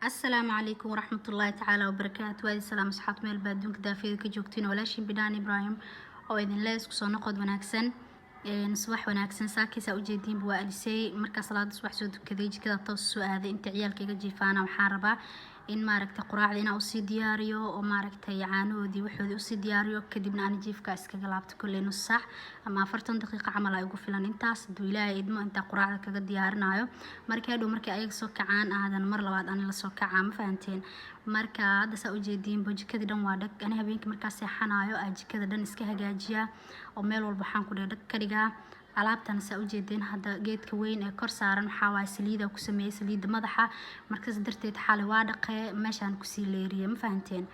Asalaamu calaykum waraxmatullaahi tacaala wabarakaatu. Waadi salaam asxaabta meel baa adduunka daafeeda ka joogtiin. Walaashiin Bidhaan Ibraahim oo idin le isku soo noqod wanaagsan, subax wanaagsan. Saakiisaa ujeediinba waa alisey. Markaa salaada subax soo tukaday, jikada toos soo aaday. Inta ciyaalka iga jiifaana, waxaan rabaa in maaragtay quraacda inaan usii diyaariyo oo maaragtay caanahoodii waxoodii usii diyaariyo, kadibna aan jiifka iskaga laabto. Kolley nus saac ama 40 daqiiqo camal ay ugu filan intaas, hadduu Ilaahay idmo, intaa quraacda kaga diyaarinayo. Marka hadhow markay ayaga soo kacaan, aadan mar labaad ani lasoo kacaa, ma fahanteen? Marka hadda saa ujeediinba, jikadii dhan waa dhag. Ani habeenkii markaa seexanayo aa jikada dhan iska hagaajiyaa oo meel walba waxaan ku dheh dhag ka dhigaa. Alaabtan saa ujeedeen hadda, geedka weyn ee kor saaran waxaa waaye saliida ku sameeyey, saliidda madaxa. Markaas darteed xalay waa dhaqee, meeshaan kusii leeriyay, ma fahanteen?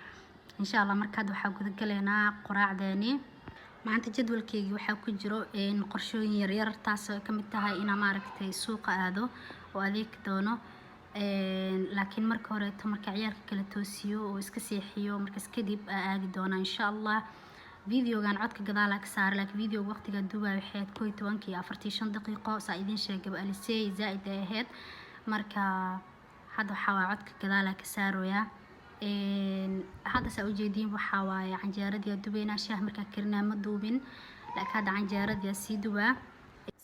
Insha Allah, marka hadda waxaa gudagaleynaa quraacdeeni. Maanta jadwalkeygii waxaa ku jiro qorshooyin yaryar, taasoo ka mid tahay inaan maaragtay suuqa aado oo adeeg doono. Laakiin marka horeeto, marka ciyaalka kala toosiyo oo iska seexiyo, markaas kadib aa aadi doonaa, insha Allah. Videogan codka gadaalaa ka saaray, laakiin videoga waqtigaa duubaya waxay ahayd 11-45, saa idiin sheegaba. Alisey zaa-id ay ahayd. Marka hadda waxaa waaye codka gadaalaa ka saarooyaa. Hadda saa ujeediin, waxaa waaye canjeeradii aa dubeynaa. Shaah markaa karinaa ma duubin, laakiin hadda canjeeradii aa sii dubaa.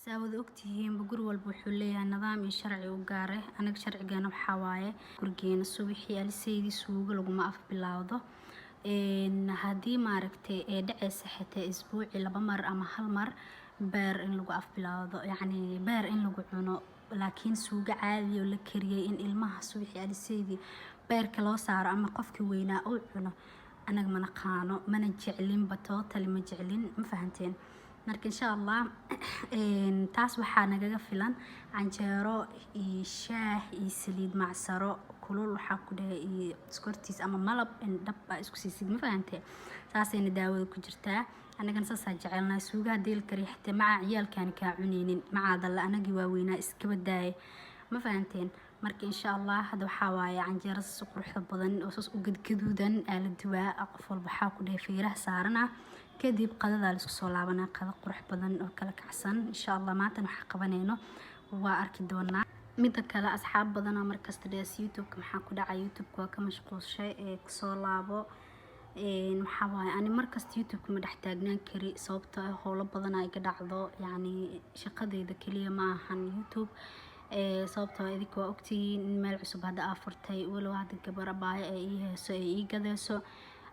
Saa wada ogtihiinba, guri walba wuxuu leeyahay nidaam iyo sharci u gaar ah. Anaga sharcigeena waxaa waaye gurigeena subaxii aliseydii suugo laguma af bilaawdo. Haddii maaragtay ee dhacaysa xitaa isbuuci laba mar ama hal mar beer in lagu af bilaawdo, yacni beer in lagu cuno, laakiin suugo caadi oo la kariyey in ilmaha subaxii aliseydii beerka loo saaro ama qofkii weynaa uu cuno, anaga mana qaano, mana jeclinba, totally ma jeclin, ma fahanteen? Marka insha Allah, taas waxaa nagaga filan canjeero iyo shaah iyo saliid macsaro kulul, waxaa ku dhahay, iyo skortiis ama malab in dhab aa isku siisid, ma fahantee? Saasayna daawada ku jirtaa. Annagana saasaa jecelnaa. Suugaha deel kariya xitaa macaa ciyaalkaan kaa cuneynin, macaadalla anagii waaweynaa iskaba daaya, ma fahanteen? Marka insha Allah, hadda waxaa waaye canjeero saas u quruxda badan oo saas u gadgaduudan aa la duwaa. Qof walba waxaa ku dhahay feeraha saarana. Kadib qadadaa laisku soo laabanaa, qada qurux badan oo kala kacsan, insha Allah. Maantana waxaa qabanayno waa arki doonaa. Midda kale, asxaab badanaa markasta dhees "YouTube-ka maxaa ku dhacay? YouTube-ka waa ka mashquulshay ee kusoo laabo." Waxaa waaye ani markasta YouTube-ka ma dhex taagnaan kari, sababtoo ah howlo badanaa iga dhacdo. Yacni shaqadeyda keliya ma ahan YouTube, sababtoo ah idinka waa ogtihiin in meel cusub hadda aa furtay. Walow hadda gabar abaayo ee ii heeso ee ii gadeyso,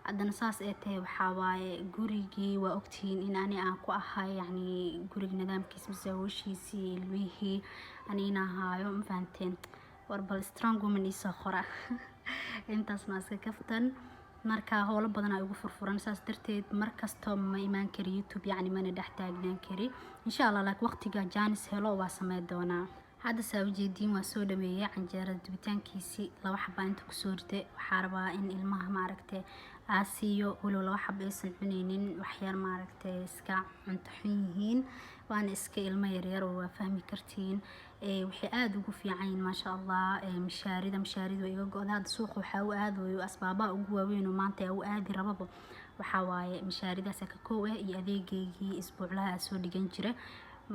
haddana saas ay tahay, waxaa waaye gurigii waa ogtihiin in ani aan ku ahay, yacni guriga nidaamkiisa mise howshiisii, ilmihii ani inaan haayo, ma fahanteen? War bal strong woman iisoo qora. Intaasna iska kaftan. Marka howlo badan aa igu furfuran, saas darteed markastoo ma imaan kari YouTube, yacni mana dhex taagnaan kari, insha Allah. Laakiin waqtiga jaanis helo waa samey doonaa. Hadda saa ujeediin, waa soo dhameeyay canjeerada dubitaankiisii. Laba xabaa inta kusoo riday. Waxaa rabaa in ilmaha maaragtay aa siiyo, walow laba xaba aysan cuneynin, waxyar maaragtay iska cunto xun yihiin, waana iska ilmo yaryar oo waa fahmi kartiin. Waxay aada ugu fiican yihiin, maasha Allah, mishaarida. Mishaarida waa iga go-da. Hadda suuqa waxaa u aadayo, asbaabaha ugu waaweyn oo maanta u aadi rababa waxaa waaye mishaaridaas ka kow ah iyo adeegeygii isbuuclaha aa soo dhigan jira.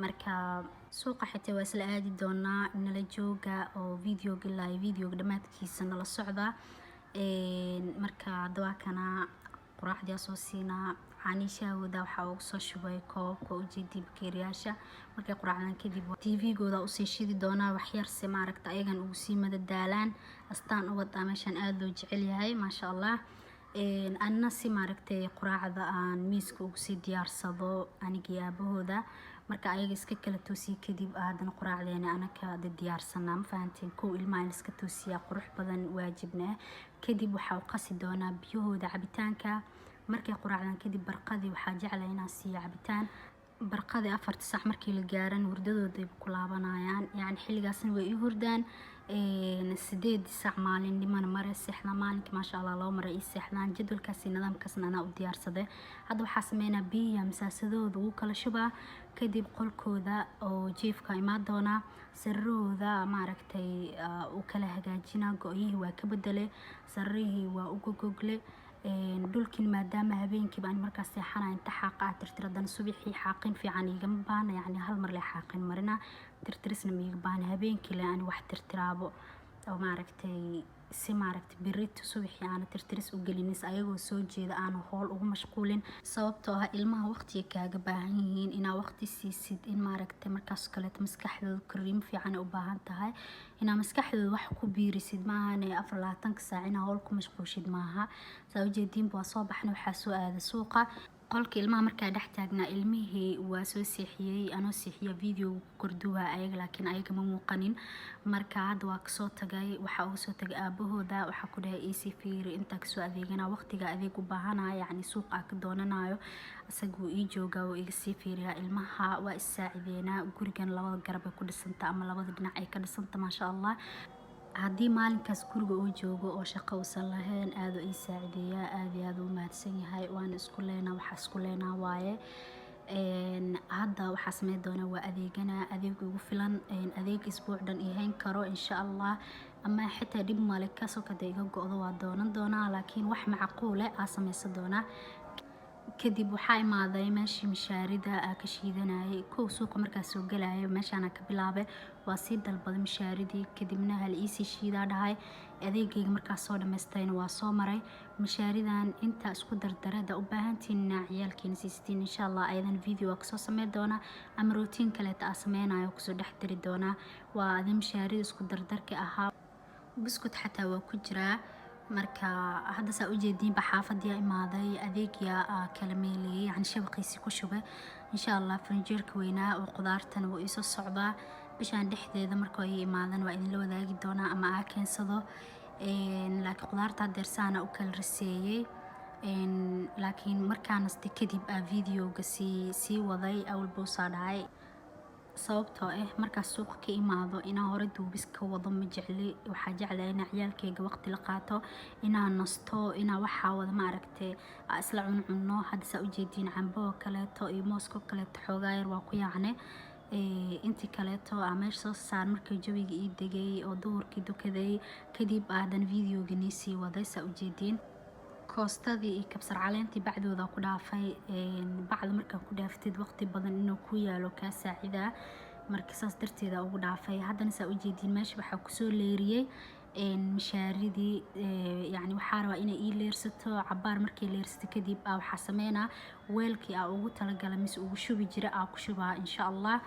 Marka suuqa xitaa waa isla aadi doonaa. Nala jooga oo videoga ilaa iyo videoga dhammaadkiisa nala socda. Marka hadda waa kana quraacdii soo siinaa. Caaniishahooda waxaa ugu soo shubay koobabka, ujeedii bakeeriyaasha. Markay quraacdaan kadib, TV-gooda usii shidi doonaa waxyarse maaragta ayagan ugu sii madadaalaan. Astaan ubad ah meeshaan aada loo jecel yahay, maasha Allah. Anna si maaragtay quraacda aan miiska ugu sii diyaarsado anigii aabahooda. Marka ayaga iska kala toosiye kadib, haddana quraacdeena anaka de diyaarsanaa, ma fahanteen? Kow ilmaha in iska toosiyaa qurux badan, waajibna ah. Kadib waxaa u qasi doonaa biyahooda cabitaanka. Markay quraacdaan kadib, barqadii waxaa jeclay inaan siiyo cabitaan. Barqadii 4-ta saac markii la gaaran, hurdadooday ku laabanayaan. Yacni xilligaasna way ii hurdaan. 8-dii saac maalinimana mare seexdaan. Maalinka, maasha Allah, laba mare ii seexdaan. Jadwalkaasi, nidaamkaasna anaa u diyaarsaday. Hadda waxaa sameynaa, biyaha masaasadooda ugu kala shubaa. Kadib qolkooda oo jiifka imaan doonaa, sariirahooda maaragtay u kala hagaajinaa. Go-yihii waa ka bedelay, sariirihii waa u gogogle. Dhulkin maadaama habeenkiiba aan markaas seexanaya, inta xaaqa ah tirtir, haddana subaxii xaaqin fiican igama baahna. Yacni hal mar le xaaqin marina, tirtirisna ma iga baahna. Habeenkii le aan wax tirtiraabo oo maaragtay, si maaragtay berrito subaxii aana tirtiris u gelinin, ayagoo soo jeeda aana howl ugu mashquulin, sababtoo ah ilmaha waqtiga kaaga baahan yihiin inaa waqti siisid, in maaragtay markaas kaleeto maskaxdooda koriimo fiican ay u baahan tahay, inaa maskaxdooda wax ku biirisid maahane 24-ka saac inaa howl ku mashquulshid maaha. Saa ujeediinba, waa soo baxnay, waxaa soo aaday suuqa. Qolka ilmaha markaa dhex taagnaa, ilmihii waa soo seexiyey. Anoo seexiya video ku korduwa ayaga, laakiin ayaga ma muuqanin. Marka hadda waa kasoo tagay, waxaa uga soo tagay aabahooda. Waxaa ku dhahay, "Iisii fiiri intaa kasoo adeegana, waqtiga adeeg u baahanayo, yacni suuqa ka doonanayo." Isaga wuu ii joogaa, wuu iga sii fiiriyaa ilmaha, waa is saacideenaa. Gurigan labada garab ay ku dhisanta ama labada dhinac ay ka dhisanta, maasha Allah. Haddii maalinkaas guriga uu joogo oo shaqo uusan lahayn, aada ii saacideeyaa, aada iyo aada u mahadsan yahay. Waana isku leenaa, waxaa isku leenaa waaye. Hadda waxaa sameyn doonaa, waa adeeganaa, adeeg ugu filan, adeeg isbuuc dhan ii hayn karo, insha Allah. Ama xitaa dhib male, kasoo kada iga go-do, waa doonan doonaa, laakiin wax macquule aa sameysan doonaa. Kadib waxaa imaaday meeshii mishaarida aa ka shiidanayay. Kow, suuqa markaa soo galayo, meeshaana ka bilaabay, waa sii dalbaday mishaaridii. Kadibna hal iisii shiidaa dhahay. Adeegayga markaa soo dhamaystayna, waa soo maray mishaaridan intaa isku dardarada. U baahantiin inaa ciyaalkiina siistiin, insha Allah ayadan video waa kasoo sameyn doonaa ama routine kaleeta aa sameynayo kusoo dhex dari doonaa. Waa adi mishaarida isku dardarka ahaa, buskut xataa waa ku jiraa. Marka hadda saa ujeediinba, xaafadiyaa imaaday, adeegyaa kala meeleeyay, yani shabaqiisii ku shubay. Insha Allah farinjeerka weynaa oo qudaartana wuu iisoo socdaa bishaan dhexdeeda. Marka ay imaadan, waa idinla wadaagi doonaa ama aa keensado. Laakiin qudaarta hadeer saana u kala raseeyey, laakiin markaa nastay kadib aa videoga sii waday. Awal buusaa dhacay, sababtoo ah markaas suuqa ka imaado, inaan hore duubis ka wado ma jecli. Waxaa jeclaa inaa ciyaalkayga waqti la qaato, inaan nasto, inaa waxaa wada maaragtay aa isla cuncunno. Hadda saa ujeediin, cambo oo kaleeto iyo moosko kaleeto xoogaa yar waa ku yaacne. Intii kaleeto aa meesha soo saar. Markii jawiga ii degay oo duhurkii dukaday kadib, aadan videoga nii sii waday. Saa ujeediin, koostadii iyo kabsar caleentii bacdooda ku dhaafay. Bacda markaa ku dhaaftid, waqti badan inuu ku yaalo kaa saacidaa. Marka saas darteeda ugu dhaafay. Haddana saa ujeediin, meesha waxaa kusoo leeriyey mishaaridii. Yani waxaa rabaa inay ii leersato cabaar. Markay leersato kadib, aa waxaa sameynaa weelkii aa ugu talagalay mise ugu shubi jira aa ku shubaa, insha Allah.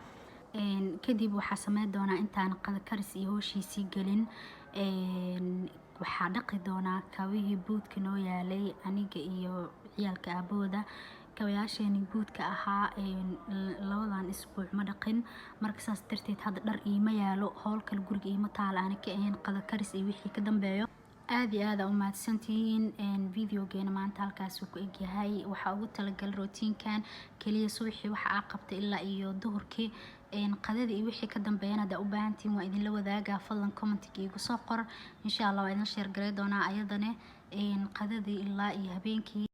Kadib waxaa sameyn doonaa, intaan qada karis iyo hooshiisii gelin, waxaa dhaqi doonaa kabihii buudka noo yaalay, aniga iyo ciyaalka aabahooda. Kabayaasheeni buudka ahaa labadan isbuuc ma dhaqin. Marka saas darteed hadda dhar iima yaalo, howl kale guriga iima taala aana ka ahayn qada karis iyo wixii ka dambeeyo. Aad iyo aad aa u mahadsantihiin. Videogeena maanta halkaasuu ku egyahay. Waxaa ugu talagalay routine-kan keliya subaxii waxa aa qabtay ilaa iyo duhurkii, qadada iyo wixii ka dambeeyana. Haddaa u baahantihiin, waa idinla wadaagaa. Fadlan commentiga iigu soo qor. Insha Allah waa idin share garay doonaa ayadane qadadii ilaa iyo habeenkii.